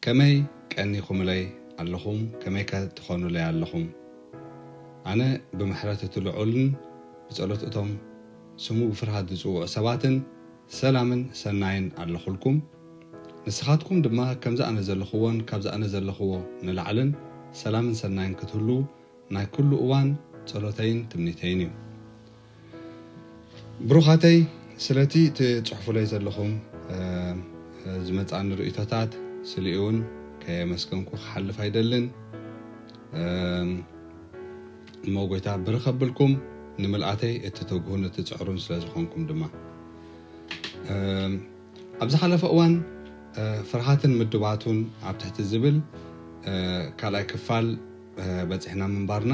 ከመይ ቀኒኹምለይ ኣለኹም? ከመይከ ትኾኑለይ ኣለኹም? ኣነ ብምሕረት እቲ ልዑልን ብጸሎት እቶም ስሙ ብፍርሃት ዝጽውዑ ሰባትን ሰላምን ሰናይን ኣለኹልኩም። ንስኻትኩም ድማ ከምዚ ኣነ ዘለኽዎን ካብዚ ኣነ ዘለኽዎ ንላዕልን ሰላምን ሰናይን ክትህሉ ናይ ኩሉ እዋን ጸሎተይን ትምኒተይን እዩ። ብሩኻተይ፣ ስለቲ ትጽሕፉለይ ዘለኹም፣ እ፣ ዝመጻኒ ርእይቶታት ስሊኡ እውን ከየመስገንኩ ክሓልፍ ኣይደልን። እም፣ እሞ ጎይታ ብርኽ ኣብልኩም፣ ንምልኣተይ እትትግሁን እትጽዕሩን ስለ ዝኾንኩም ድማ። እም፣ ኣብ ዝሓለፈ እዋን፣ እ፣ ፍርሃትን ምድባቱን ኣብ ትሕቲ ዝብል፣ እ፣ ካልኣይ ክፋል፣ እ፣ በጺሕና ምንባርና፣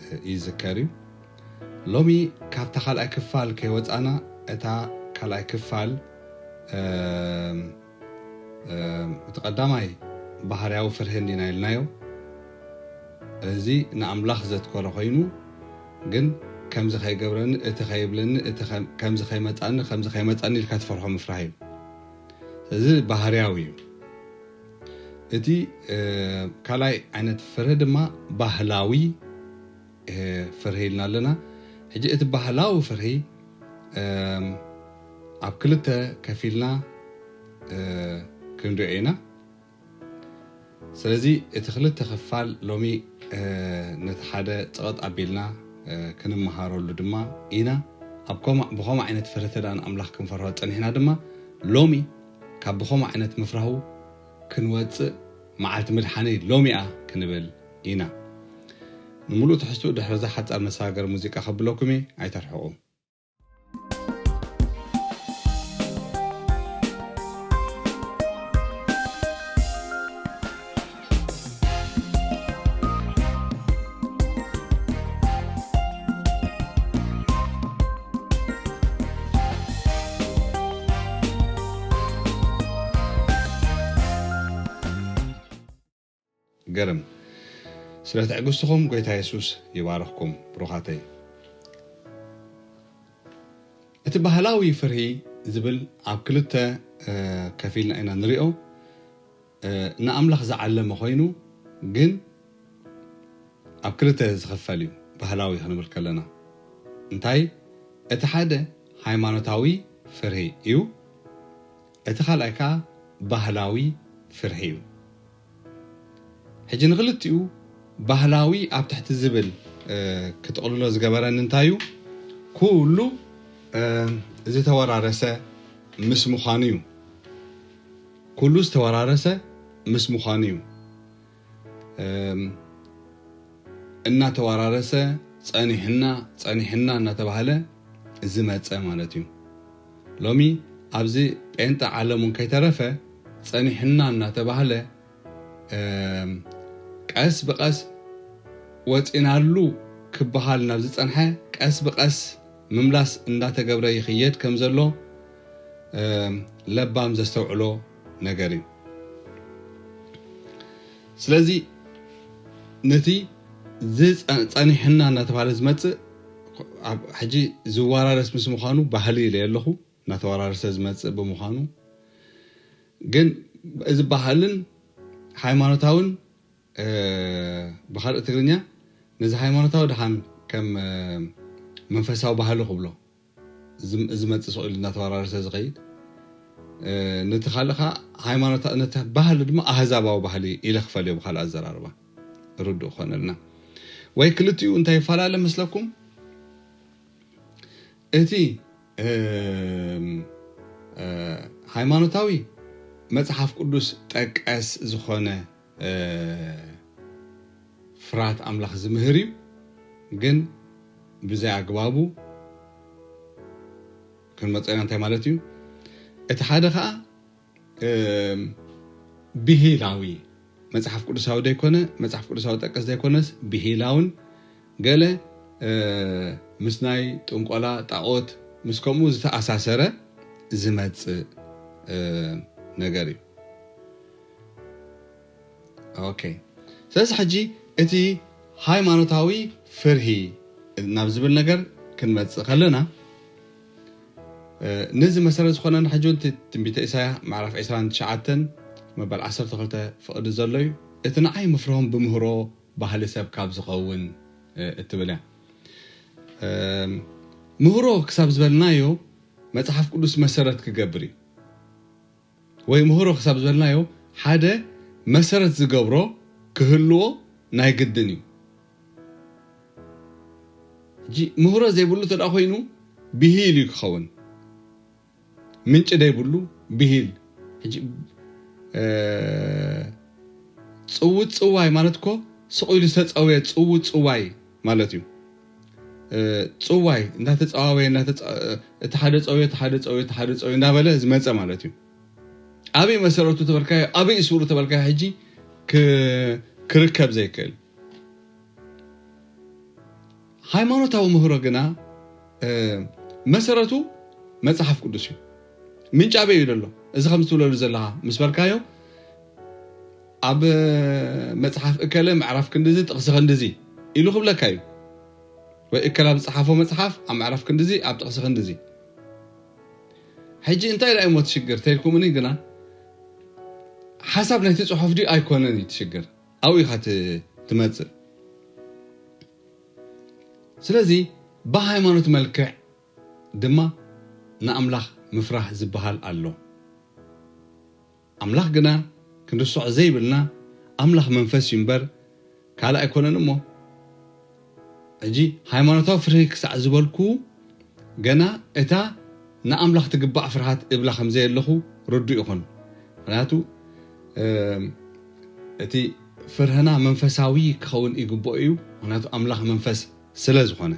እ፣ ይዝከር እዩ። ሎሚ ካብታ ካልኣይ ክፋል ከይወጻና፣ እታ ካልኣይ ክፋል፣ እም፣ እም፣ እቲ ቀዳማይ ባህርያዊ ፍርሂ እንዲና ኢልናዮ። እዚ ንኣምላኽ ዘትኮረ ኮይኑ፣ ግን ከምዚ ከይገብረኒ፣ እቲ ከይብለኒ፣ እቲ ከም-፣ ከምዚ ከይመጻኒ፣ ከምዚ ከይመጻኒ ኢልካ ትፈርሖ ምፍራህ እዩ። እዚ ባህርያዊ እዩ። እቲ፣ እ፣ ካልኣይ ዓይነት ፍርሂ ድማ ባህላዊ፣ እ፣ ፍርሂ ኢልና ኣለና። ሕጂ እቲ ባህላዊ ፍርሂ፣ እም፣ ኣብ ክልተ ከፊልና፣ እ፣ ክንሪኦ ኢና። ስለዚ እቲ ክልተ ክፋል ሎሚ፣ እ፣ ነቲ ሓደ ጸቐጥ ኣቢልና፣ እ፣ ክንመሃረሉ ድማ ኢና። ኣብ ኮማ-፣ ብኸምኡ ዓይነት ፍርሂ ተዳ ንኣምላኽ ክንፈርሆ ጸኒሕና ድማ፣ ሎሚ ካብ ብኸምኡ ዓይነት ምፍራሁ ክንወጽእ መዓልቲ ምድሓነይ ሎሚኣ ክንብል ኢና። ንምሉእ ትሕዝትኡ ድሕሪ እዛ ሓጻር መሰጋገሪ ሙዚቃ ከብለኩም እየ፣ ኣይተርሕቑ። ገርም። ስለ ትዕግስትኹም ጎይታ የሱስ ይባርኽኩም ብሩኻተይ። እቲ ባህላዊ ፍርሂ ዝብል ኣብ ክልተ፣ እ፣ ከፊልና ኢና ንሪኦ። እ፣ ንኣምላኽ ዝዓለመ ኮይኑ ግን ኣብ ክልተ ዝኽፈል እዩ። ባህላዊ ክንብል ከለና እንታይ? እቲ ሓደ ሃይማኖታዊ ፍርሂ እዩ። እቲ ካልኣይ ከኣ ባህላዊ ፍርሂ እዩ። ሕጂ ንኽልቲኡ ባህላዊ ኣብ ትሕቲ ዝብል፣ እ፣ ክጥቕልሎ ዝገበረኒ እንታይ እዩ? ኩሉ፣ እ፣ ዝተወራረሰ ምስ ምዃኑ እዩ። ኩሉ ዝተወራረሰ ምስ ምዃኑ እዩ። እም፣ እናተወራረሰ ጸኒሕና፣ ጸኒሕና እናተባህለ ዝመጸ ማለት እዩ። ሎሚ ኣብዚ ጴንጠ ዓለም እውን ከይተረፈ ጸኒሕና እናተባህለ፣ እም፣ ቀስ ብቐስ ወጺናሉ ክበሃል ናብ ዝጸንሐ ቀስ ብቐስ ምምላስ እንዳተገብረ ይኽየድ ከም ዘሎ፣ እም፣ ለባም ዘስተውዕሎ ነገር እዩ። ስለዚ ነቲ ዝጸ-፣ ጸኒሕና እናተባህለ ዝመጽእ ኣብ ሕጂ ዝወራረስ ምስ ምዃኑ ባህሊ ኢለ ኣለኹ፣ እናተወራረሰ ዝመጽእ ብምዃኑ ግን እዚ ባህልን ሃይማኖታውን፣ እ፣ ብኻልእ ትግርኛ ነዚ ሃይማኖታዊ ድሓን ከም፣ እ፣ መንፈሳዊ ባህሊ ክብሎ ዝም-፣ ዝመጽእ ስቕ ኢሉ እናተወራረሰ ዝኸይድ፣ እ፣ ነቲ ካልእ ኸዓ ሃይማኖታ-፣ ነቲ ባህሊ ድማ ኣህዛባዊ ባህሊ ኢለ ክፈልዮ ብኻልእ ኣዘራርባ ርዱእ ክኾነልና። ወይ ክልቲኡ እንታይ ይፈላለ መስለኩም? እቲ፣ እም፣ እ፣ ሃይማኖታዊ መጽሓፍ ቅዱስ ጠቀስ ዝኾነ፣ እ፣ ፍርሃት ኣምላኽ ዝምህር እዩ፣ ግን ብዘይ ኣግባቡ ክንመጾ ኢና። እንታይ ማለት እዩ? እቲ ሓደ ኸኣ፣ እም፣ ብሂላዊ፣ መጽሓፍ ቅዱሳዊ ዘይኮነ፣ መጽሓፍ ቅዱሳዊ ጠቀስ ዘይኮነስ ብሂላውን ገለ፣ እ፣ ምስ ናይ ጥንቆላ ጣዖት ምስ ከምኡ ዝተኣሳሰረ ዝመጽእ፣ እ፣ ነገር እዩ። ኦኬ። ስለዚ ሕጂ እቲ ሃይማኖታዊ ፍርሂ ናብ ዝብል ነገር ክንመጽእ ከለና፣ እ፣ ነዚ መሰረት ዝኾነና ሕጂ እውን እቲ ትንቢተ ኢሳያ ምዕራፍ ዕስራን ትሽዓተን መበል ዓሰርተ ክልተ ፍቕዲ ዘሎ እዩ። እቲ ንዓይ ምፍርሆም ብምህሮ ባህሊ ሰብ ካብ ዝኸውን እትብል እያ። ምህሮ ክሳብ ዝበልናዮ መፅሓፍ ቅዱስ መሰረት ክገብር እዩ። ወይ ምህሮ ክሳብ ዝበልናዮ ሓደ መሰረት ዝገብሮ ክህልዎ ናይ ግድን እዩ። ሕጂ ምህሮ ዘይብሉ ተደኣ ኮይኑ ብሂል እዩ ክኸውን። ምንጭ ዘይብሉ ብሂል። ሕጂ ጽውጽዋይ ማለት እኮ ስቕ ኢሉ ዝተጸወየ ጽውጽዋይ ማለት እዩ። ጽዋይ እንዳተጸዋወየ እቲ ሓደ ጸውየ እቲ ሓደ ጸውየ እቲ ሓደ ጸውየ እንዳበለ ዝመጸ ማለት እዩ። ኣበይ መሰረቱ ተበልካዮ ኣበይ ስሩ ተበልካዮ ሕጂ ክርከብ ዘይክእል። ሃይማኖታዊ ምህሮ ግና መሰረቱ መፅሓፍ ቅዱስ እዩ። ምንጫ ኣበይ እዩ ዘሎ? እዚ ከም ትብለሉ ዘለኻ ምስ በልካዮ ኣብ መፅሓፍ እከለ ምዕራፍ ክንድዚ ጥቕሲ ክንድዚ ኢሉ ክብለካ እዩ። ወይ እከለ ኣብ ዝፀሓፎ መፅሓፍ ኣብ ምዕራፍ ክንድዚ ኣብ ጥቕሲ ክንድዚ። ሕጂ እንታይ ደኣ እሞ ትሽግር ተይልኩምኒ ግና ሓሳብ ናይቲ ፅሑፍ ድዩ ኣይኮነን እዩ ትሽግር። ኣብኡ ኢኻ ትመፅእ። ስለዚ ብሃይማኖት መልክዕ ድማ ንኣምላኽ ምፍራህ ዝበሃል ኣሎ። ኣምላኽ ግና ክንርስዖ ዘይብልና ኣምላኽ መንፈስ እዩ እምበር ካልእ ኣይኮነን እሞ። ሕጂ ሃይማኖታዊ ፍርሂ ክሳዕ ዝበልኩ ገና እታ ንኣምላኽ ትግባእ ፍርሃት እብላ ከም ዘየለኹ ርዱእ ይኹን። ምኽንያቱ እቲ ፍርህና መንፈሳዊ ክኸውን ይግብኦ እዩ። ምኽንያቱ ኣምላኽ መንፈስ ስለ ዝኾነ።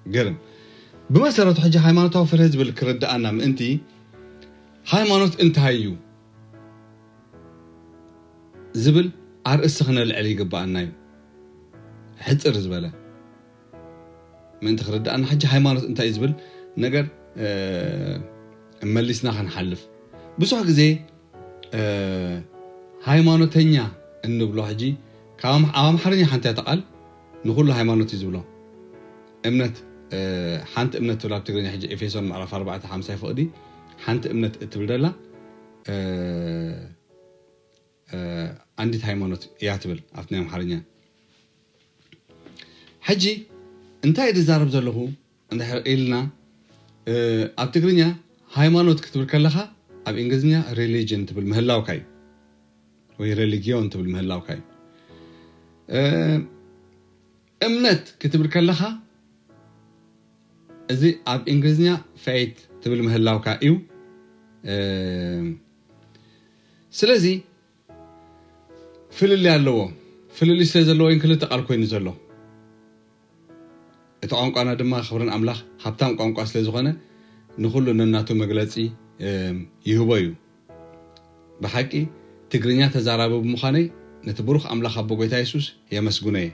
ገርም ብመሰረቱ ሕጂ ሃይማኖታዊ ፍርሂ ዝብል ክርድኣና ምእንቲ ሃይማኖት እንታይ እዩ ዝብል ኣርእስቲ ክነልዕል ይግብኣና እዩ። ሕፅር ዝበለ ምእንቲ ክርድኣና ሕጂ ሃይማኖት እንታይ እዩ ዝብል ነገር መሊስና ክንሓልፍ ብዙሕ ግዜ ሃይማኖተኛ እንብሎ ሕጂ ካብ ኣምሓርኛ ሓንቲ እያ ቃል ንኩሉ ሃይማኖት እዩ ዝብሎ። እምነት ሓንቲ እምነት ትብል ኣብ ትግርኛ ሕጂ ኤፌሶን ምዕራፍ ኣርባዕተ ሓምሳይ ፍቕዲ ሓንቲ እምነት እትብል ደላ ኣንዲት ሃይማኖት እያ ትብል ኣብቲ ናይ ኣምሓርኛ። ሕጂ እንታይ ዝዛረብ ዘለኹ እንድሕር ኢልና ኣብ ትግርኛ ሃይማኖት ክትብል ከለኻ ኣብ እንግሊዝኛ ሪሊጅን ትብል ምህላውካ እዩ ወይ ሬሊጊዮን ትብል ምህላውካ እዩ። እምነት ክትብል ከለኻ እዚ ኣብ እንግሊዝኛ ፌይት ትብል ምህላውካ እዩ። ስለዚ ፍልልይ ኣለዎ። ፍልልይ ስለ ዘለዎ ክልተ ቃል ኮይኑ ዘሎ እቲ ቋንቋና ድማ ክብርን ኣምላኽ ሃብታም ቋንቋ ስለ ዝኾነ ንኹሉ ነናቱ መግለጺ ይህቦ እዩ። ብሓቂ ትግርኛ ተዛራቢ ብምዃነይ ነቲ ብሩኽ ኣምላኽ ኣቦ ጎይታ የሱስ የመስግኖ እየ።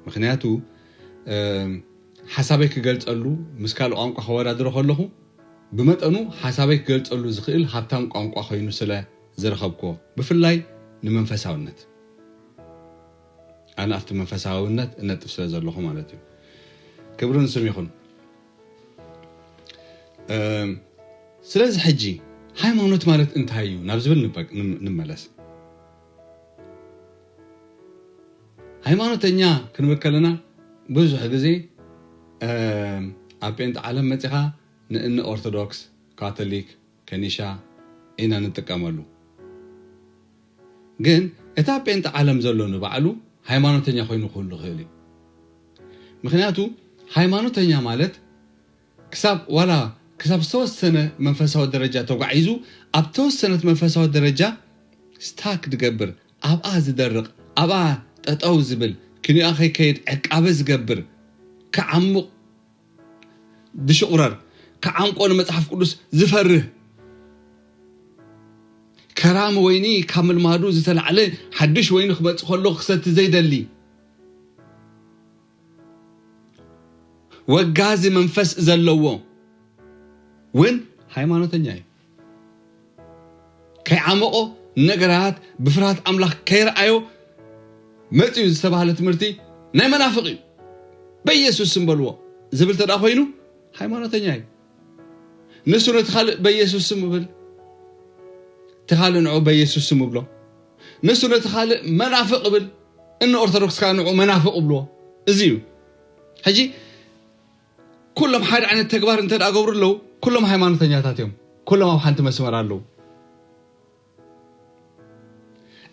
ምኽንያቱ ሓሳበይ ክገልጸሉ ምስ ካልእ ቋንቋ ከወዳድሮ ከለኹ ብመጠኑ ሓሳበይ ክገልጸሉ ዝኽእል ሃብታም ቋንቋ ኮይኑ ስለ ዝረኸብክዎ ብፍላይ ንመንፈሳውነት ኣነ ኣብቲ መንፈሳውነት እነጥፍ ስለ ዘለኹ ማለት እዩ። ክብሪ ንስም ይኹን። ስለዚ ሕጂ ሃይማኖት ማለት እንታይ እዩ ናብ ዝብል ንመለስ። ሃይማኖተኛ ክንብል ከለና ብዙሕ ግዜ ኣብ ጴንጤ ዓለም መፂኻ ንእኒ ኦርቶዶክስ፣ ካቶሊክ፣ ከኒሻ ኢና ንጥቀመሉ። ግን እታ ጴንጤ ዓለም ዘሎ ንባዕሉ ሃይማኖተኛ ኮይኑ ክህሉ ይኽእል እዩ። ምኽንያቱ ሃይማኖተኛ ማለት ክሳብ ዋላ ክሳብ ዝተወሰነ መንፈሳዊ ደረጃ ተጓዒዙ ኣብ ተወሰነት መንፈሳዊ ደረጃ ስታክ ዝገብር ኣብኣ ዝደርቕ ኣብኣ ጠጠው ዝብል ክንኣ ከይከይድ ዕቃበ ዝገብር ክዓሙቕ ዝሽቑረር ክዓምቆ ንመፅሓፍ ቅዱስ ዝፈርህ ከራሚ ወይኒ ካብ ምልማዱ ዝተላዕለ ሓድሽ ወይኒ ክመፅእ ከሎ ክሰቲ ዘይደሊ ወጋዚ መንፈስ ዘለዎ እውን ሃይማኖተኛ እዩ። ከይዓመቆ ነገራት ብፍርሃት ኣምላኽ ከይረኣዮ መፅዩ ዝተባህለ ትምህርቲ ናይ መናፍቕ እዩ። በኢየሱስ ስም በልዎ ዝብል ተዳ ኮይኑ ሃይማኖተኛ እዩ። ንሱ ነቲ ካልእ በኢየሱስ ስም እብል፣ እቲ ካልእ ንዑ በኢየሱስ ስም እብሎ። ንሱ ነቲ ካልእ መናፍቕ እብል፣ እነ ኦርቶዶክስ ከኣ ንዑ መናፍቕ እብልዎ። እዚ እዩ። ሕጂ ኩሎም ሓደ ዓይነት ተግባር እንተ ደኣ ገብሩ ኣለዉ፣ ኩሎም ሃይማኖተኛታት እዮም። ኩሎም ኣብ ሓንቲ መስመር ኣለዉ።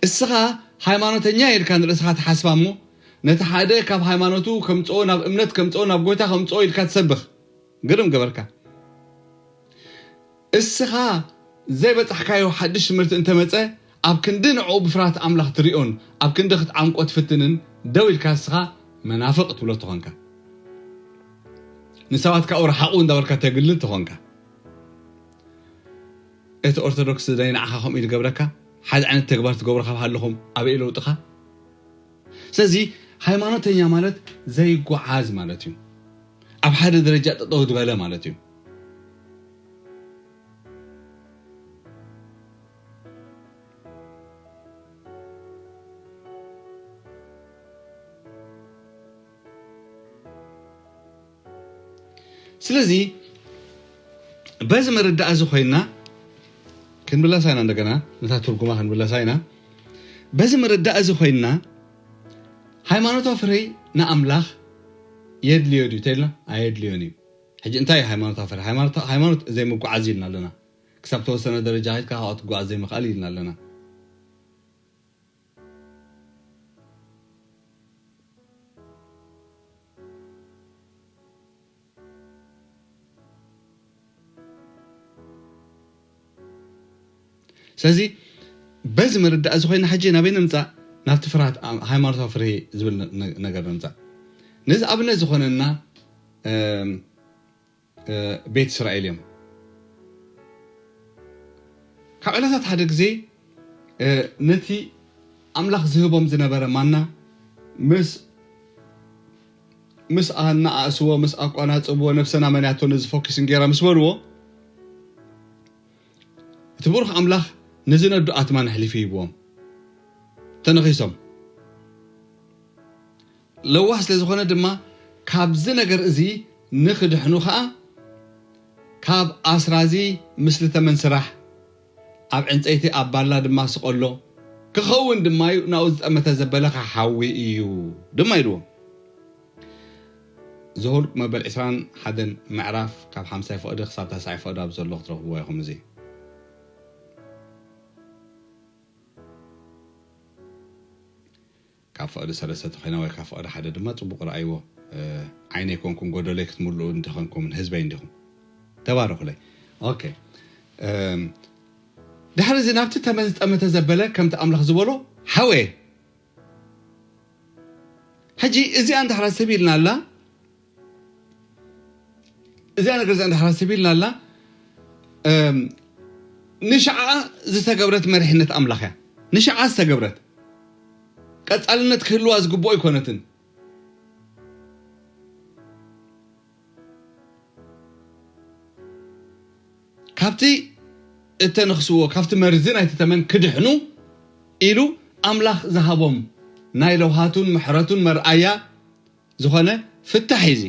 እስኻ ሃይማኖተኛ ኢልካ ንርእስኻ ትሓስባ እሞ፣ ነቲ ሓደ ካብ ሃይማኖቱ ከምጽኦ፣ ናብ እምነት ከምጽኦ፣ ናብ ጎይታ ከምጽኦ ኢልካ ትሰብኽ። ግርም ገበርካ። እስኻ ዘይበጻሕካዮ ሓድሽ ትምህርቲ እንተመጸ፣ ኣብ ክንዲ ንዕኡ ብፍርሃት ኣምላኽ ትሪኦን ኣብ ክንዲ ክትዓምቆ ትፍትንን፣ ደው ኢልካ እስኻ መናፍቕ ትብሎ ተኾንካ፣ ንሰባት ካብኡ ረሓቑ እንዳበልካ ተግልል ተኾንካ፣ እቲ ኦርቶዶክስ ናይ ንዓኻ ከምኡ ኢሉ ገብረካ፣ ሓደ ዓይነት ተግባር ትገብሩ ካብ ሃለኹም ኣበይ ለውጥኻ? ስለዚ ሃይማኖተኛ ማለት ዘይጓዓዝ ማለት እዩ። ኣብ ሓደ ደረጃ ጠጠው ዝበለ ማለት እዩ። ስለዚ በዚ መረዳእ እዚ ኮይንና ክንብለሳ ኢና፣ እንደገና ነታ ትርጉማ ክንብለሳ ኢና። በዚ መረዳእ እዚ ኮይንና ሃይማኖታዊ ፍርሂ ንኣምላኽ የድልዮ ድዩ ተይልና? ኣየድልዮን እዩ። ሕጂ እንታይ እዩ ሃይማኖታዊ ፍርሂ? ሃይማኖት፣ ሃይማኖት ዘይምጓዓዝ ኢልና ኣለና። ክሳብ ተወሰነ ደረጃ ከይድካ ካብኣ ትጓዓዝ ዘይምኽኣል ኢልና ኣለና። ስለዚ በዚ መረዳእ እዚ ኮይና ሕጂ ናበይ ንምጻእ? ናብቲ ፍርሃት፣ ሃይማኖታዊ ፍርሂ ዝብል ነ-፣ ነ-፣ ነገር ንምጻእ። ነዚ ኣብነት ዝኾነና፣ እም፣ እ፣ ቤት እስራኤል እዮም። ካብ ዕለታት ሓደ ግዜ፣ እ፣ ነቲ ኣምላኽ ዝህቦም ዝነበረ ማና ምስ፣ ምስ ኣናኣእስዎ፣ ምስ ኣቋናጽብዎ፣ ነብሰና መን እያ እቶ ነዚ ፎኪስ እንጌራ ምስ በልዎ፣ እቲ ብሩኽ ኣምላኽ ነዚ ነዱ ኣትማን ኣሕሊፉ ሂብዎም። ተነኺሶም። ለዋህ ስለ ዝኾነ ድማ ካብዚ ነገር እዚ ንኽድሕኑ ኸኣ ካብ ኣስራዚ ምስሊ ተመን ስራሕ፣ ኣብ ዕንጸይቲ ኣብ ባላ ድማ ስቐሎ፣ ክኸውን ድማ እዩ፣ ናብኡ ዝጠመተ ዘበለ ኸሓዊ እዩ ድማ ኢልዎም። ዘኍልቁ መበል ዕስራን ሓደን ምዕራፍ ካብ ሓምሳይ ፈቐዶ ክሳብ ታስዓይ ፈቐዶ ኣብ ዘሎ ክትረኽብዎ ኢኹም። እዚ ካብ ፈቐዶ ሰለስተ ተኾይና ወይ ካብ ፈቐዶ ሓደ ድማ ጽቡቕ ረኣይዎ። እ፣ ዓይነይ ኮንኩም ጎደሎይ ክትምልኡ እንዲኾንኩም ህዝበይ እንዲኹም። ተባረኹለይ። ኦኬ። እም፣ ድሕሪ እዚ ናብቲ ተመን ዝጠመተ ዘበለ ከምቲ ኣምላኽ ዝበሎ ሓወየ። ሕጂ እዚኣ እንድሕር ሰብ ኢልና ኣላ፣ እዚኣ ነገር እዚኣ እንድሕር ሰብ ኢልና ኣላ፣ እም፣ ንሽዓ ዝተገብረት መሪሕነት ኣምላኽ እያ። ንሽዓ ዝተገብረት ቀጻልነት ክህልዋ ዝግብኦ ኣይኮነትን። ካብቲ እተነኽስዎ፣ ካብቲ መርዚ ናይቲ ተመን ክድሕኑ ኢሉ ኣምላኽ ዝሃቦም ናይ ለውሃቱን ምሕረቱን መርኣያ ዝኾነ ፍታሕ እዩ እዚ።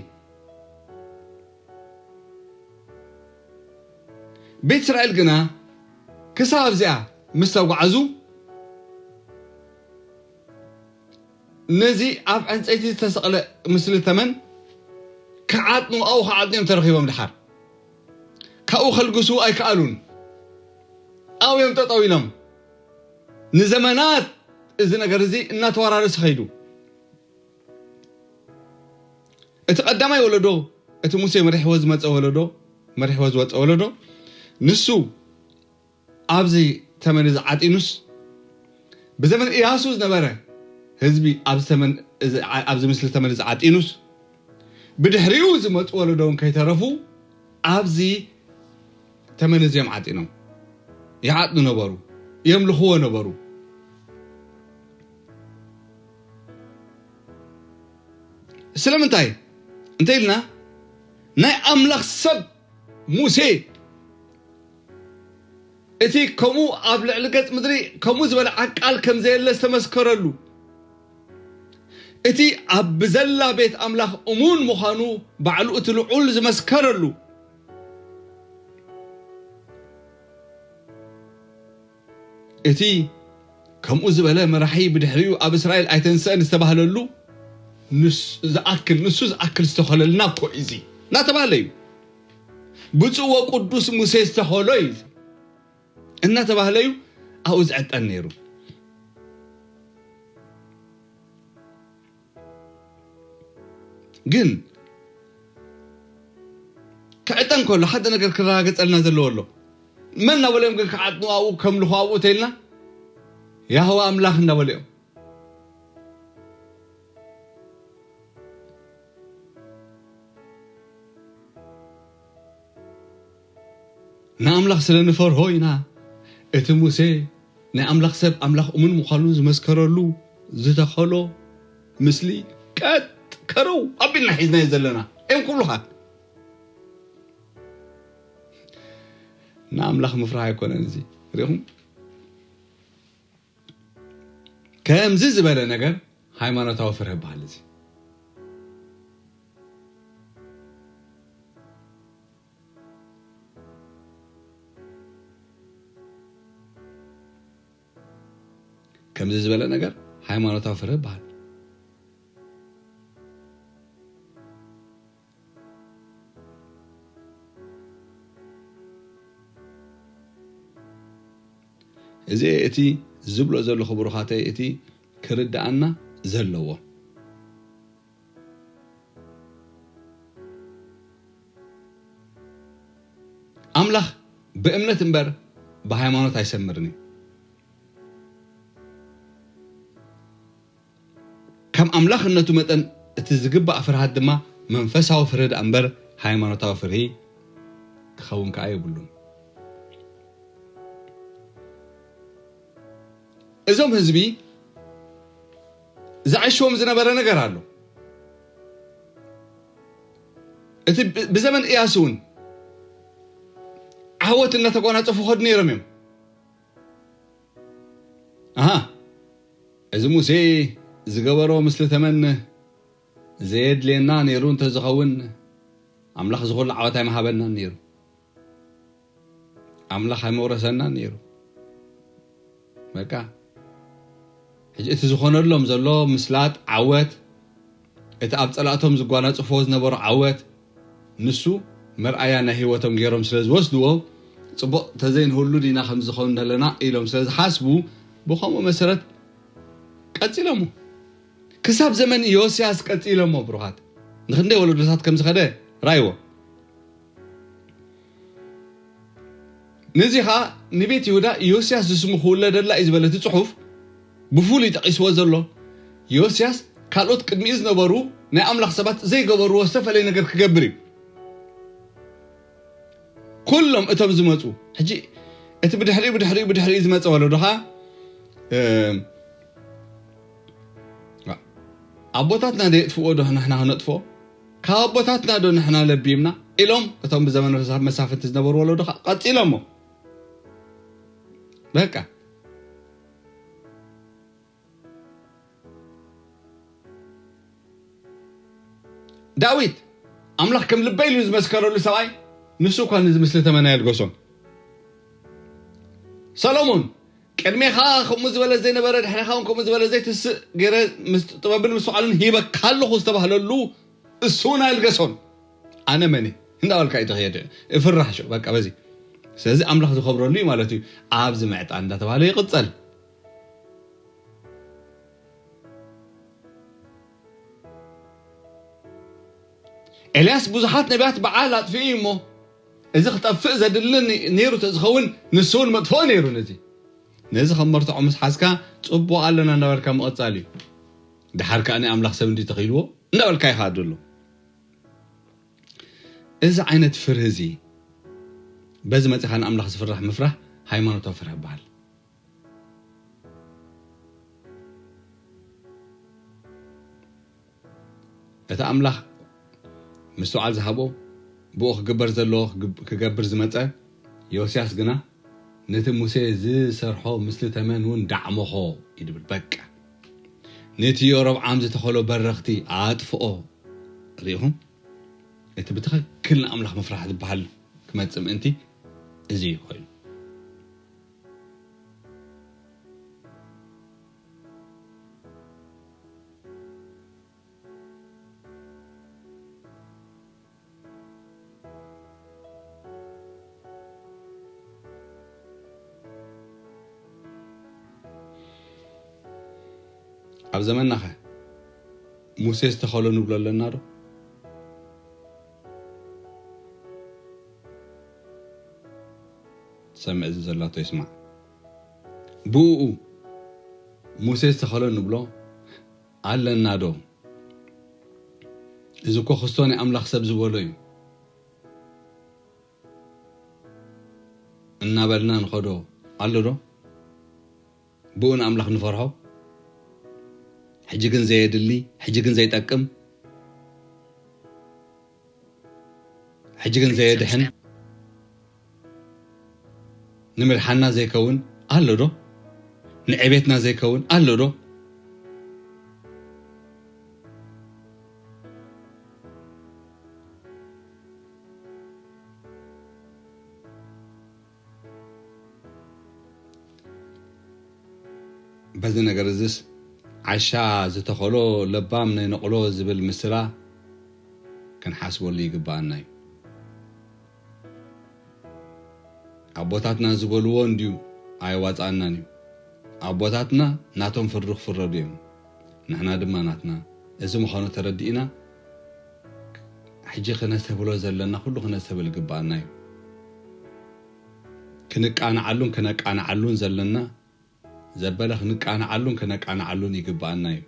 ቤት እስራኤል ግና ክሳብ ኣብዚኣ ምስ ተጓዓዙ፣ ነዚ ኣብ ዕንጸይቲ ዝተሰቕለ ምስሊ ተመን ክዓጥኑ፣ ኣብኡ ክዓጥኑ እዮም ተረኺቦም። ድሓር ካብኡ ከልግሱ ኣይከኣሉን። ኣብኡ እዮም ጠጠው ኢሎም። ንዘመናት እዚ ነገር እዚ እናተወራረሰ ኸይዱ። እቲ ቀዳማይ ወለዶ፣ እቲ ሙሴ መሪሕዎ ዝመጸ ወለዶ፣ መሪሕዎ ዝወጸ ወለዶ፣ ንሱ ኣብዚ ተመን እዚ ዓጢኑስ፣ ብዘመን እያሱ ዝነበረ ህዝቢ ኣብዚ ተመን እዚ ዓ-፣ ኣብዚ ምስሊ ተመን እዚ ዓጢኑስ፣ ብድሕሪኡ ዝመጹ ወለዶ እውን ከይተረፉ ኣብዚ ተመን እዚ እዮም ዓጢኖም። ይዓጥኑ ነበሩ፣ የምልኽዎ ነበሩ። ስለምንታይ እንተ ኢልና፣ ናይ ኣምላኽ ሰብ ሙሴ፣ እቲ ከምኡ ኣብ ልዕሊ ገጽ ምድሪ ከምኡ ዝበለ ዓቃል ከም ዘየለ ዝተመስከረሉ፣ እቲ ኣብ ብዘላ ቤት ኣምላኽ እሙን ምዃኑ ባዕሉ እቲ ልዑል ዝመስከረሉ፣ እቲ ከምኡ ዝበለ መራሒ ብድሕሪኡ ኣብ እስራኤል ኣይተንስአን ዝተባህለሉ ንስ-፣ ዝኣክል፣ ንሱ ዝኣክል ዝተኸለልና እኮ እዩ እዚ እናተባህለ እዩ። ብፁዕ ወቅዱስ ሙሴ ዝተኸሎ እዩ እዚ እናተባህለ እዩ ኣብኡ ዝዕጠን ነይሩ። ግን ክዕጠን ከሎ ሓደ ነገር ክረጋገጸልና ዘለዎ ኣሎ። መን እናበሎም ግን ክዓጥኑ ኣብኡ ከምልኹ ኣብኡ ተይልና፣ ያህዋ ኣምላኽ እናበሉ እዮም። ንኣምላኽ ስለ ንፈርሆ ኢና። እቲ ሙሴ ናይ ኣምላኽ ሰብ፣ ኣምላኽ እሙን ምዃኑ ዝመስከረሉ ዝተኸሎ ምስሊ ቀጥ ከረው ኣቢልና ሒዝናዮ ዘለና እዮም ክብሉኻ። ንኣምላኽ ምፍራህ ኣይኮነን እዚ። ርኢኹም? ከምዚ ዝበለ ነገር ሃይማኖታዊ ፍርህ ይበሃል እዚ። ከምዚ ዝበለ ነገር ሃይማኖታዊ ፍርህ ይበሃል። እዚ እቲ ዝብሎ ዘለኹ ብሩኻተይ፣ እቲ ክርድኣና ዘለዎ። ኣምላኽ ብእምነት እምበር ብሃይማኖት ኣይሰምርን እዩ። ከም ኣምላኽነቱ መጠን እቲ ዝግባእ ፍርሃት ድማ መንፈሳዊ ፍርሂ ደኣ እምበር ሃይማኖታዊ ፍርሂ ክኸውን ከኣ የብሉን። እዞም ህዝቢ ዝዓሽዎም ዝነበረ ነገር ኣሎ። እቲ ብ-፣ ብዘመን እያሱ እውን ዓወት እናተጓናጸፉ ኸዱ ነይሮም እዮም። ኣሃ፣ እዚ ሙሴ ዝገበሮ ምስሊ ተመን ዘየድልየና ነይሩ እንተዝኸውን፣ ኣምላኽ ዝኹሉ ዓወት ኣይምሃበናን ነይሩ። ኣምላኽ ኣይመውረሰናን ነይሩ። በቃ፣ ሕጂ እቲ ዝኾነሎም ዘሎ ምስላጥ፣ ዓወት፣ እቲ ኣብ ጸላእቶም ዝጓናጽፍዎ ዝነበሩ ዓወት፣ ንሱ መርኣያ ናይ ህይወቶም ገይሮም ስለ ዝወስድዎ፣ ጽቡቕ ተዘይንህሉ ዲና ከምዚ ዝኸውን ዘለና ኢሎም ስለ ዝሓስቡ፣ ብኸምኡ መሰረት ቀጺሎሞ። ክሳብ ዘመን ዮስያስ ቀጺሎሞ፣ ብሩኻት። ንኽንደይ ወለዶታት ከም ዝኸደ ራይዎ። ነዚ ኸኣ ንቤት ይሁዳ ዮስያስ ዝስሙ ክውለደላ እዩ ዝበለ እቲ ጽሑፍ ብፍሉይ ጠቒስዎ ዘሎ፣ ዮስያስ ካልኦት ቅድሚኡ ዝነበሩ ናይ ኣምላኽ ሰባት ዘይገበርዎ ዝተፈለየ ነገር ክገብር እዩ። ኩሎም እቶም ዝመጹ፣ ሕጂ እቲ ብድሕሪኡ፣ ብድሕሪኡ፣ ብድሕሪኡ ዝመጸ ወለዶ ኸኣ፣ እ፣ ኣቦታትና ዶ የጥፍእዎ ዶ ንሕና ክነጥፍኦ? ካብ ኣቦታትና ዶ ንሕና ለቢምና? ኢሎም እቶም ብዘመን መሳ-፣ መሳፍንቲ ዝነበሩ ወለዶ ኸኣ ቀጺሎሞ። በቃ። ዳዊት፣ ኣምላኽ ከም ልበይ ኢሉ ዝመስከረሉ ሰብኣይ፣ ንሱ እኳ ነዚ ምስሊ ተመን ኣየልገሶን። ሰሎሞን፣ ቅድሜኻ ከምኡ ዝበለ ዘይነበረ፣ ድሕሬኻ እውን ከምኡ ዝበለ ዘይትስእ ገይረ ምስ ጥበብን ምስትውዓልን ሂበካ ኣለኹ ዝተባህለሉ እሱ እውን ኣይልገሶን። ኣነ መን እየ? እንዳበልካ እዩ ዝኸይድ። እፍራሕ ሸው፣ በቃ በዚ። ስለዚ ኣምላኽ ዝኸብረሉ እዩ ማለት እዩ። ኣብዚ ምዕጣን እንዳተባህለ ይቕጸል። ኤልያስ ብዙሓት ነቢያት በዓል ኣጥፊኡ እዩ እሞ፣ እዚ ክጠፍእ ዘድሊ ነ-፣ ነይሩ ተዝኸውን፣ ንሱ እውን መጥፍኦ ነይሩ ነዚ። ነዚ ከም መርትዖ ምስ ሓዝካ፣ ጽቡቕ ኣለና እንዳበልካ ምቕጻል እዩ። ደሓር ከኣ ናይ ኣምላኽ ሰብ እንዲ ተኺልዎ እንዳበልካ ኢኻ ኣሎ። እዚ ዓይነት ፍርሂ እዚ፣ በዚ መጺኻ ንኣምላኽ ዝፍራሕ ምፍራሕ ሃይማኖታዊ ፍርሂ ይበሃል። እቲ ኣምላኽ ምስትውዓል ዝሃቦ፣ ብኡ ክግበር ዘለዎ ክግብ-፣ ክገብር ዝመጸ ዮስያስ ግና፣ ነቲ ሙሴ ዝሰርሖ ምስሊ ተመን እውን ዳዕመኾ እዩ ድብል። በቃ። ነቲ የሮብዓም ዝተኸሎ በረኽቲ ኣጥፍኦ። ርኢኹም? እቲ ብትኽክል ንኣምላኽ ምፍራሕ ዝበሃል ክመጽእ ምእንቲ እዚ እዩ ኮይኑ። ኣብ ዘመናኸ ሙሴ ዝተኸሎ ንብሎ ኣለና ዶ? ሰምዕ እዚ ዘላቶ ይስማዕ። ብኡ ሙሴ ዝተኸሎ ንብሎ ኣለና ዶ? እዚ እኮ ክስቶ ናይ ኣምላኽ ሰብ ዝበሎ እዩ እናበልና ንኸዶ ኣሎ ዶ? ብኡ ንኣምላኽ ንፈርሖ? ሕጂ ግን ዘየድሊ፣ ሕጂ ግን ዘይጠቅም፣ ሕጂ ግን ዘየድሕን፣ ንምድሓና ዘይከውን ኣሎ ዶ? ንዕቤትና ዘይከውን ኣሎ ዶ? በዚ ነገር እዝስ ዓሻ ዝተኸሎ ለባም ነይነቕሎ ዝብል ምስላ ክንሓስበሉ ይግብኣና እዩ። ኣቦታትና ዝበልዎ እንድዩ ኣየዋፅኣናን እዩ። ኣቦታትና ናቶም ፍርዲ ክፍረዱ እዮም፣ ንሕና ድማ ናትና። እዚ ምዃኑ ተረዲእና ሕጂ ክነስተብህሎ ዘለና ኩሉ ክነስተብህል ይግብኣና እዩ። ክንቃንዓሉን ክነቃንዓሉን ዘለና ዘበለ ክንቃንዓሉን ክነቃንዓሉን ይግብኣና እዩ።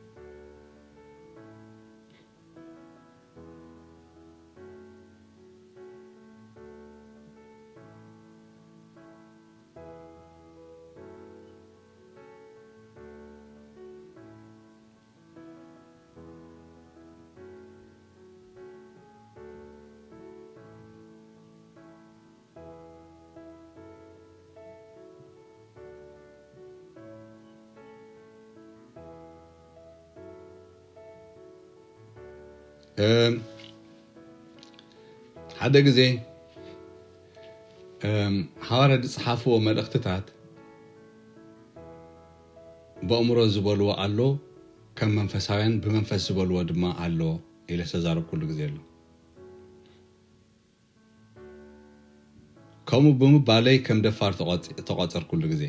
እም፣ ሓደ ግዜ፣ እም፣ ሃዋርያት ዝጸሓፍዎ መልእኽትታት ብኣእምሮ ዝበልዎ ኣሎ፣ ከም መንፈሳውያን ብመንፈስ ዝበልዎ ድማ ኣሎ ኢለ ዝተዛረብኩሉ ግዜ ኣሎ። ከምኡ ብምባለይ ከም ደፋር ተቖጽ-፣ ተቖጸርኩሉ ግዜ።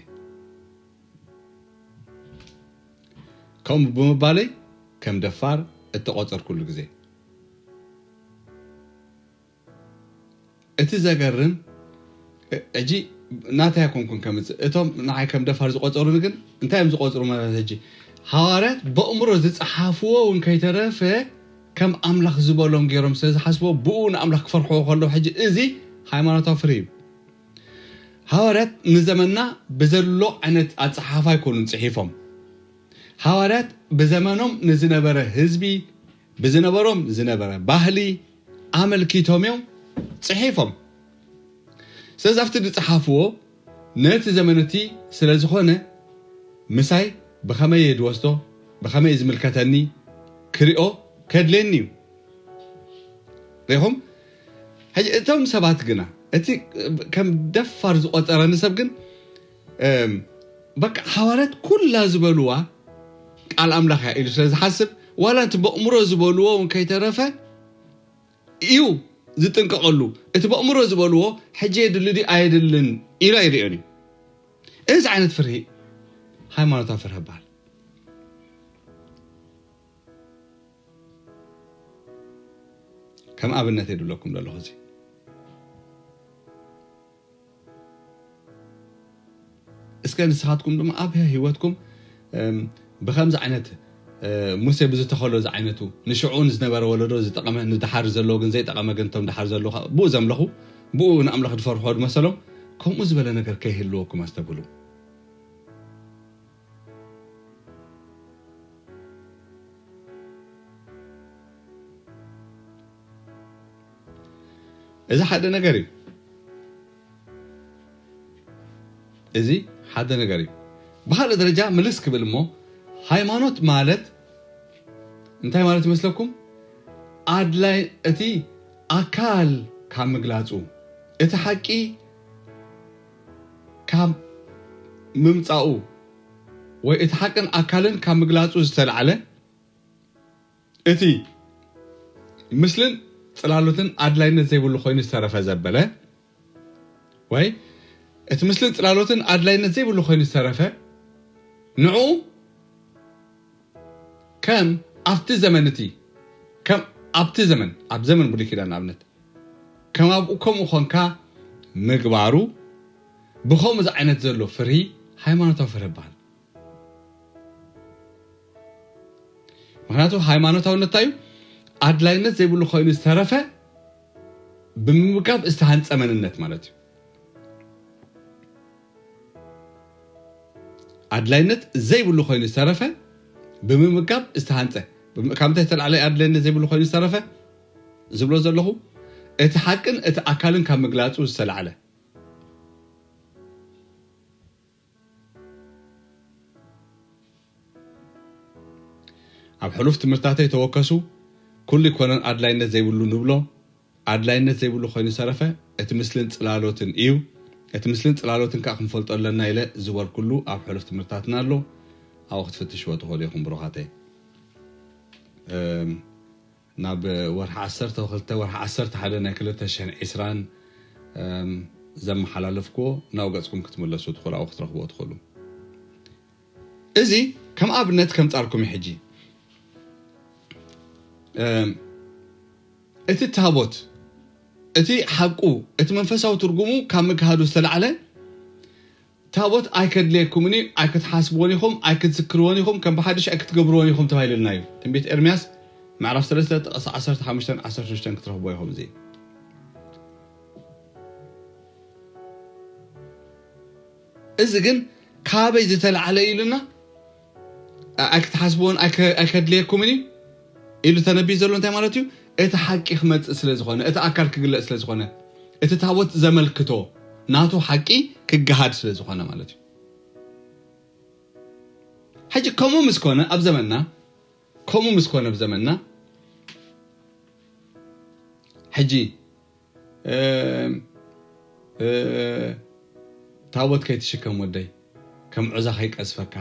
ከምኡ ብምባለይ ከም ደፋር እተቖጸርኩሉ ግዜ። እቲ ዘገርም፣ እ-፣ ሕጂ ናተይ ኣይኮንኩን ከምጽእ። እቶም ንዓይ ከም ደፋር ዝቖጸሩኒ ግን እንታይ እዮም ዝቖጽሩ ማለት ሕጂ? ሃዋርያት በእምሮ ዝጸሓፍዎ እውን ከይተረፈ ከም ኣምላኽ ዝበሎም ገይሮም ስለ ዝሓስብዎ ብኡ ንኣምላኽ ክፈርሕዎ ከለዉ ሕጂ እዚ ሃይማኖታዊ ፍርሂ እዩ። ሃዋርያት ንዘመንና ብዘሎ ዓይነት ኣጸሓሕፋ ኣይኮኑን ጽሒፎም። ሃዋርያት ብዘመኖም ንዝነበረ ህዝቢ፣ ብዝነበሮም ዝነበረ ባህሊ ኣመልኪቶም እዮም ጽሒፎም። ስለዚ ኣብቲ ዝጸሓፍዎ ነቲ ዘመን እቲ ስለ ዝኾነ ምሳይ ብኸመይ እየ ዝወስዶ፣ ብኸመይ እዩ ዝምልከተኒ ክሪኦ ከድልየኒ እዩ። ርኢኹም? ሕጂ እቶም ሰባት ግና፣ እቲ ከም ደፋር ዝቖጸረኒ ሰብ ግን፣ እም፣ በቃ ሃዋርያት ኩላ ዝበልዋ ቃል ኣምላኽ እያ ኢሉ ስለ ዝሓስብ፣ ዋላ እቲ በእምሮ ዝበልዎ እውን ከይተረፈ እዩ ዝጥንቀቐሉ። እቲ በእምሮ ዝበልዎ ሕጂ የድሊ ድዩ ኣየድልን ኢሉ ኣይርእዮን እዩ። እዚ ዓይነት ፍርሂ ሃይማኖታዊ ፍርሂ ይበሃል። ከም ኣብነት እየ ዝብለኩም ዘለኹ እዚ። እስከ ንስኻትኩም ድማ ኣብ ህይወትኩም፣ እም፣ ብኸምዚ ዓይነት፣ እ፣ ሙሴ ብዝተኸሎ ዝዓይነቱ ንሽዑ ንዝነበረ ወለዶ ዝጠቐመ፣ ንድሓር ዘለዎ ግን ዘይጠቐመ፣ ግን እቶም ድሓር ዘለዉ ብኡ ዘምለኹ፣ ብኡ ንኣምላኽ ዝፈርሖ ዝመሰሎም፣ ከምኡ ዝበለ ነገር ከይህልወኩም ኣስተብህሉ። እዚ ሓደ ነገር እዩ። እዚ ሓደ ነገር እዩ። ብኻልእ ደረጃ ምልስ ክብል እሞ፣ ሃይማኖት ማለት እንታይ ማለት ይመስለኩም? ኣድላይ፣ እቲ ኣካል ካብ ምግላጹ፣ እቲ ሓቂ ካብ ምምጻኡ፣ ወይ እቲ ሓቅን ኣካልን ካብ ምግላጹ ዝተላዕለ፣ እቲ ምስልን ጽላሎትን ኣድላይነት ዘይብሉ ኮይኑ ዝተረፈ ዘበለ፣ ወይ እቲ ምስልን ጽላሎትን ኣድላይነት ዘይብሉ ኮይኑ ዝተረፈ፣ ንዕኡ ከም ኣብቲ ዘመን እቲ ከም ኣብቲ ዘመን ኣብ ዘመን ብሉይ ኪዳን ንኣብነት ከም ኣብኡ ከምኡ ኾንካ ምግባሩ ብኸምኡ ዝዓይነት ዘሎ ፍርሂ ሃይማኖታዊ ፍርሂ ይበሃል። ምክንያቱ ሃይማኖታውነት እንታይ እዩ? ኣድላይነት ዘይብሉ ኮይኑ ዝተረፈ ብምምጋብ ዝተሃንፀ መንነት ማለት እዩ። ኣድላይነት ዘይብሉ ኮይኑ ዝተረፈ ብምምጋብ ዝተሃንፀ ካብ ምንታይ ዝተላዕለ ኣድላይነት ዘይብሉ ኮይኑ ዝተረፈ ዝብሎ ዘለኹ እቲ ሓቅን እቲ ኣካልን ካብ ምግላፁ ዝተላዕለ ኣብ ሕሉፍ ትምህርትታተይ ተወከሱ ኩሉ ይኮነን ኣድላይነት ዘይብሉ ንብሎ ኣድላይነት ዘይብሉ ኮይኑ ዝተረፈ እቲ ምስልን ፅላሎትን እዩ። እቲ ምስልን ፅላሎትን ከዓ ክንፈልጦ ኣለና ኢለ ዝበልኩሉ ኣብ ሕሉፍ ትምህርትታትና ኣሎ። ኣብኡ ክትፍትሽዎ ትኽእሉ ኢኹም ብሩኻተይ። እም፣ ናብ ወርሒ ዓሰርተ ክልተ ወርሒ ዓሰርተ ሓደ ናይ ክልተ ሽሕን ዕስራን እም፣ ዘመሓላለፍኩዎ ናብኡ ገፅኩም ክትምለሱ ትኽእሉ ኣብኡ ክትረኽብዎ ትኽእሉ። እዚ ከም ኣብነት ከምፃልኩም እዩ። ሕጂ እም፣ እቲ ታቦት እቲ ሓቁ እቲ መንፈሳዊ ትርጉሙ ካብ ምግሃዱ ዝተላዕለ ታቦት ኣይከድልየኩምን እዩ ኣይክትሓስብዎን ኢኹም ኣይክትዝክርዎን ኢኹም ከም ብሓድሽ ኣይክትገብርዎን ኢኹም ተባሂሉልና እዩ። ትንቢት ኤርምያስ ምዕራፍ ሰለስተ ጥቕሲ ዓሰርተ ሓሙሽተን ዓሰርተ ሽዱሽተን ክትረኽብዎ ኢኹም። እዚ እዚ ግን ካበይ ዝተላዕለ እዩ ኢሉና? ኣይክትሓስብዎን ኣይከድልየኩምን እዩ ኢሉ ተነቢዩ ዘሎ እንታይ ማለት እዩ? እቲ ሓቂ ክመፅእ ስለ ዝኾነ እቲ ኣካል ክግለፅ ስለ ዝኾነ እቲ ታቦት ዘመልክቶ ናቱ ሓቂ ክገሃድ ስለ ዝኾነ ማለት እዩ። ሕጂ ከምኡ ምስ ኮነ ኣብ ዘመንና ከምኡ ምስ ኮነ ኣብ ዘመንና ሕጂ ታቦት ከይትሽከም ወደይ ከም ዑዛ ከይቀዝፈካ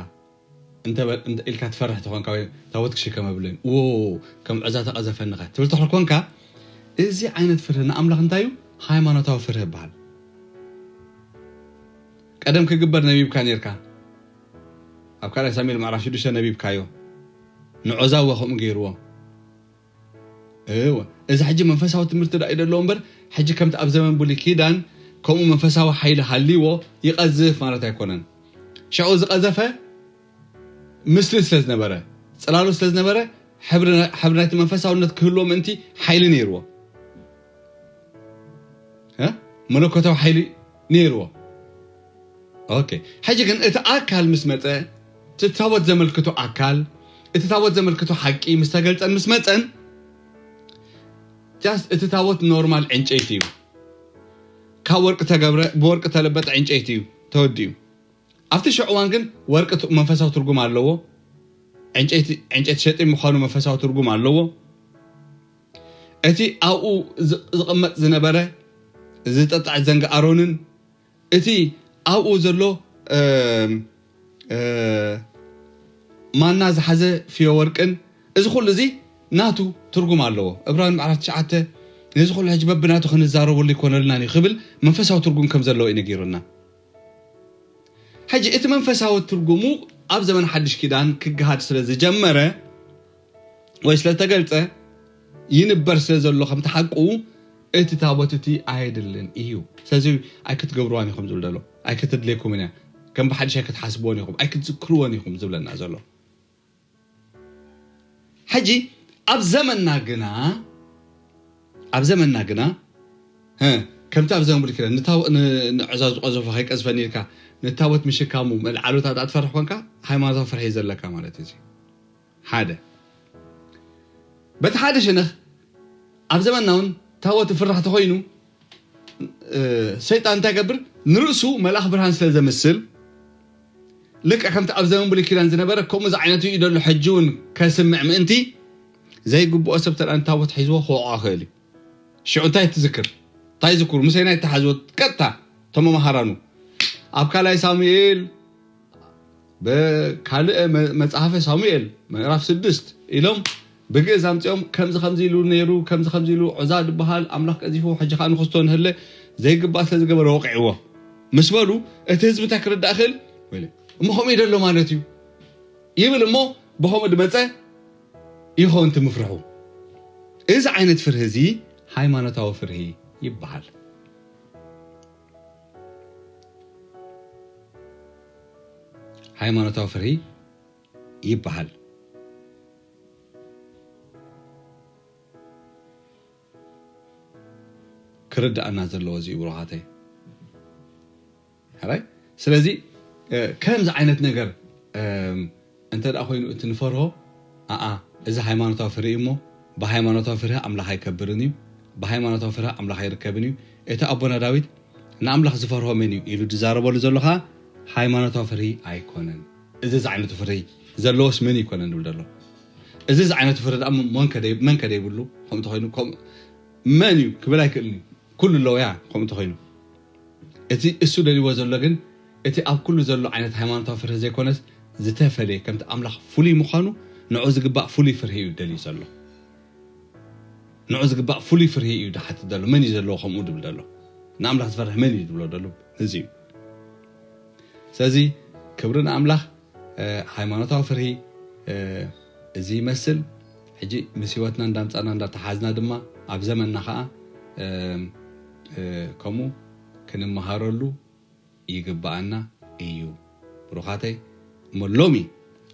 ኢልካ ትፈርሕ ተኾንካ ወይ ታቦት ክሽከም ኣብለይ ዎ ከም ዑዛ ተቐዘፈንኸ ትብል ተኾንካ እዚ ዓይነት ፍርህ ንኣምላኽ እንታይ እዩ? ሃይማኖታዊ ፍርህ ይበሃል። ቀደም ክግበር ነቢብካ ነርካ ኣብ ካልኣይ ሳሙኤል ምዕራፍ ሽዱሽተ ነቢብካዮ ንዖዛ እወ ከምኡ ገይርዎ እወ እዚ ሕጂ መንፈሳዊ ትምህርቲ ዳ ይደለዎ እምበር ሕጂ ከምቲ ኣብ ዘመን ብሉይ ኪዳን ከምኡ መንፈሳዊ ሓይሊ ሃልይዎ ይቐዝፍ ማለት ኣይኮነን። ሽዑ ዝቐዘፈ ምስሊ ስለ ዝነበረ ፅላሉ ስለ ዝነበረ ሕብሪ ናይቲ መንፈሳውነት ክህልዎ ምእንቲ ሓይሊ ነይርዎ መለኮታዊ ሓይሊ ነይርዎ። ኦኬ ሕጂ ግን እቲ ኣካል ምስ መፀ እቲ ታቦት ዘመልክቶ ኣካል እቲ ታቦት ዘመልክቶ ሓቂ ምስ ተገልፀን ምስ መፀን ጃስት እቲ ታቦት ኖርማል ዕንጨይቲ እዩ። ካብ ወርቂ ተገብረ ብወርቂ ተለበጠ ዕንጨይቲ እዩ ተወዲኡ። ኣብቲ ሽዑ እዋን ግን ወርቂ መንፈሳዊ ትርጉም ኣለዎ። ዕንጨይቲ ሸጢ ምዃኑ መንፈሳዊ ትርጉም ኣለዎ። እቲ ኣብኡ ዝቕመጥ ዝነበረ ዝጠጣዕ ዘንጊ ኣሮንን እቲ ኣብኡ ዘሎ ማና ዝሓዘ ፍዮ ወርቅን እዚ ኩሉ እዚ ናቱ ትርጉም ኣለዎ። እብራን ምዕራፍ ትሽዓተ ነዚ ኩሉ ሕጂ በብናቱ ክንዛረበሉ ይኮነልናን እዩ ክብል መንፈሳዊ ትርጉም ከም ዘለዎ እዩ ነጊሩና። ሕጂ እቲ መንፈሳዊ ትርጉሙ ኣብ ዘመን ሓድሽ ኪዳን ክገሃድ ስለ ዝጀመረ ወይ ስለ ተገልጸ ይንበር ስለ ዘሎ ከምቲ ሓቁ እቲ ታቦት እቲ ኣየድልን እዩ። ስለዚ ኣይክትገብርዋን ኢኹም ዝብል ዘሎ ኣይክትድልየኩምን እያ። ከም ብሓድሽ ኣይክትሓስብዎን ኢኹም ኣይክትዝክርዎን ኢኹም ዝብለና ዘሎ። ሕጂ ኣብ ዘመንና ግና ኣብ ዘመንና ግና ከምቲ ኣብ ዘመን ብሉይ ኪዳን ንዕዛ ዝቆዘፎ ከይቀዝፈኒ ኢልካ ንታቦት ምሽካሙ መልዓሉታ ዳ ትፈርሕ ኮንካ ሃይማኖታዊ ፍርሒ ዘለካ ማለት እዩ። ሓደ በቲ ሓደ ሸነኽ ኣብ ዘመንና እውን ታቦት ፍራሕ ተኮይኑ ሰይጣን እንታይ ገብር ንርእሱ መልኣኽ ብርሃን ስለ ዘምስል ልክዕ ከምቲ ኣብ ዘመን ብሉይ ኪዳን ዝነበረ ከምኡ ዝዓይነቱ እዩ ደሎ ሕጂ እውን ከስምዕ ምእንቲ ዘይግብኦ ሰብ ተደኣ ንታቦት ሒዝዎ ክወቕዖ ክእል እዩ። ሽዑ እንታይ ትዝክር እንታይ ዝክሩ ምሰይ ናይ ተሓዝወ ቀጥታ ተመምሃራኑ ኣብ ካልኣይ ሳሙኤል ብካልእ መጽሓፈ ሳሙኤል ምዕራፍ ስድስት ኢሎም ብግእዝ ኣምፅኦም ከምዚ ከምዚ ኢሉ ነይሩ ከምዚ ከምዚ ኢሉ ዑዛ ዝበሃል ኣምላኽ ቀዚፉ ሕጂ ከዓ ንክስቶ ንህለ ዘይግባእ ስለ ዝገበረ ወቂዕዎ ምስ በሉ እቲ ህዝቢ እንታይ ክርዳእ ክእል እሞ ከምኡ ይደሎ ማለት እዩ ይብል እሞ ብከምኡ ድመፀ ይኸውን እቲ ምፍርሑ። እዚ ዓይነት ፍርሂ እዚ ሃይማኖታዊ ፍርሂ ይበሃል። ሃይማኖታዊ ፍርሂ ይበሃል። ክርዳእና ዘለዎ እዚ እዩ ብሩኻተይ። ሕራይ? ስለዚ ከምዚ ዓይነት ነገር እንተ ደኣ ኮይኑ እቲ ንፈርሆ ኣኣ እዚ ሃይማኖታዊ ፍርሂ እሞ ብሃይማኖታዊ ፍርሂ ኣምላኽ ኣይከብርን እዩ፣ ብሃይማኖታዊ ፍርሂ ኣምላኽ ኣይርከብን እዩ። እቲ ኣቦና ዳዊት ንኣምላኽ ዝፈርሆ መን እዩ ኢሉ ዝዛረበሉ ዘሎ ኸዓ ሃይማኖታዊ ፍርሂ ኣይኮነን። እዚ ዝዓይነቱ ፍርሂ ዘለዎስ መን ይኮነን ዝብል ዘሎ? እዚ ዝዓይነቱ ፍርሂ ደኣ መን ከ ደይ- መን ከ ደይብሉ ከምኡ ተኮይኑ ከም- መን እዩ ክብል ኣይክእልን እዩ። ኩሉ ኣለዎ ያ ከምኡ ተኮይኑ እቲ እሱ ደልዎ ዘሎ ግን እቲ ኣብ ኩሉ ዘሎ ዓይነት ሃይማኖታዊ ፍርሂ ዘይኮነስ ዝተፈለየ ከምቲ ኣምላኽ ፍሉይ ምዃኑ ንዑ ዝግባእ ፍሉይ ፍርሂ እዩ ደልዩ ዘሎ። ንዑ ዝግባእ ፍሉይ ፍርሂ እዩ ድሓትት ዘሎ። መን እዩ ዘለዎ ከምኡ ድብል ዘሎ? ንኣምላኽ ዝፈርሕ መን እዩ ድብሎ ዘሎ? እዚ እዩ። ስለዚ ክብሪ ንኣምላኽ። ሃይማኖታዊ ፍርሂ እዚ ይመስል። ሕጂ ምስ ህይወትና እንዳምፃና እንዳተሓዝና ድማ ኣብ ዘመንና ከዓ ከምኡ ክንመሃረሉ ይግባኣና እዩ። ብሩኻተይ እሞ ሎሚ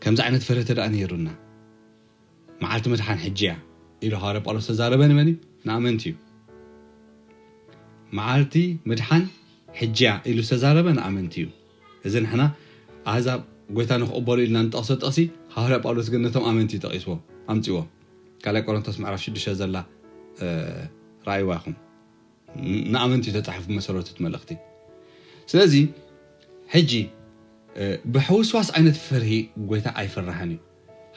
ከምዚ ዓይነት ፍርሂ ተደኣ ነይሩና መዓልቲ ምድሓን ሕጂ እያ ኢሉ ሃዋርያ ጳውሎስ ተዛረበ ንመን እዩ? ንኣመንቲ እዩ። መዓልቲ ምድሓን ሕጂ እያ ኢሉ ዝተዛረበ ንኣመንቲ እዩ። እዚ ንሕና ኣህዛብ ጎይታ ንክቕበሉ ኢልና ንጠቕሶ ጥቕሲ ሃዋርያ ጳውሎስ ግን ነቶም ኣመንቲ እዩ ጠቒስዎ ኣምፅዎ። ካልኣይ ቆሮንቶስ ምዕራፍ ሽዱሽተ ዘላ ራእይዋ ይኹም ንኣመንቲ እዩ ተፃሒፉ መሰረቱ እቲ መልእኽቲ። ስለዚ ሕጂ ብሕውስዋስ ዓይነት ፍርሂ ጎይታ ኣይፍራሕን እዩ።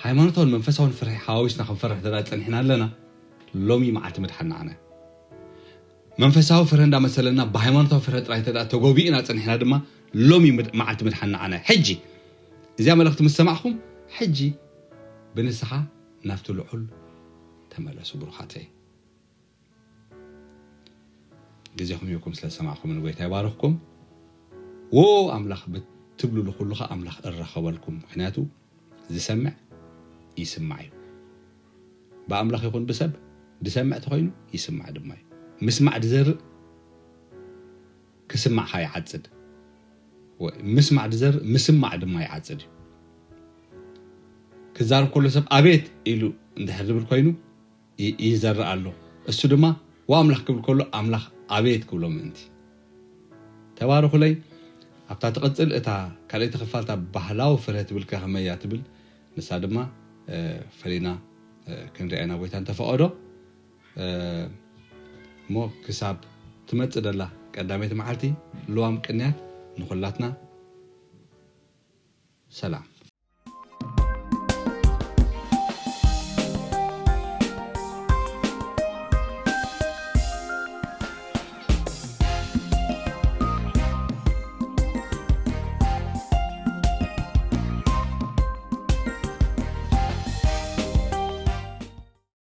ሃይማኖታውን መንፈሳውን ፍርሂ ሓዋዊስና ክንፈርሕ ተዳ ፀኒሕና ኣለና ሎሚ መዓልቲ ምድሓን ንዓና። መንፈሳዊ ፍርሂ እንዳመሰለና ብሃይማኖታዊ ፍርሂ ጥራይ ተዳ ተጎቢእና ፀኒሕና ድማ ሎሚ መዓልቲ ምድሓን ንዓና። ሕጂ እዚኣ መልእኽቲ ምስ ሰማዕኹም ሕጂ ብንስሓ ናብቲ ልዑል ተመለሱ ብሩኻተይ። ግዜኹም ሂብኩም ስለ ዝሰማዕኹም ንጎይታ ይባርኽኩም። ዎ ኣምላኽ ብትብሉሉ ኩሉ ኸዓ ኣምላኽ እረኸበልኩም። ምክንያቱ ዝሰምዕ ይስማዕ እዩ። ብኣምላኽ ይኹን ብሰብ ዝሰምዕ ተኾይኑ ይስማዕ ድማ እዩ። ምስማዕ ዝዘርእ ክስማዕ ኸዓ ይዓጽድ። ወይ ምስማዕ ዝዘርእ ምስማዕ ድማ ይዓጽድ እዩ። ክዛረብ ከሎ ሰብ ኣቤት ኢሉ እንድሕር ዝብል ኮይኑ ይዘርእ ኣሎ። እሱ ድማ ዋ ኣምላኽ ክብል ከሎ ኣምላኽ ኣቤት ክብሎ ምእንቲ። ተባረኹለይ። ኣብታ ትቕጽል እታ ካልኣይቲ ክፋል እታ ባህላዊ ፍረ ትብል ከ ከመይ እያ ትብል? ንሳ ድማ ፈሊና ክንሪኣ ኢና ጎይታ እንተፈቐዶ። እሞ ክሳብ ትመጽእ ደላ ቀዳመይቲ መዓልቲ ልዋም ቅንያት ንኹላትና ሰላም።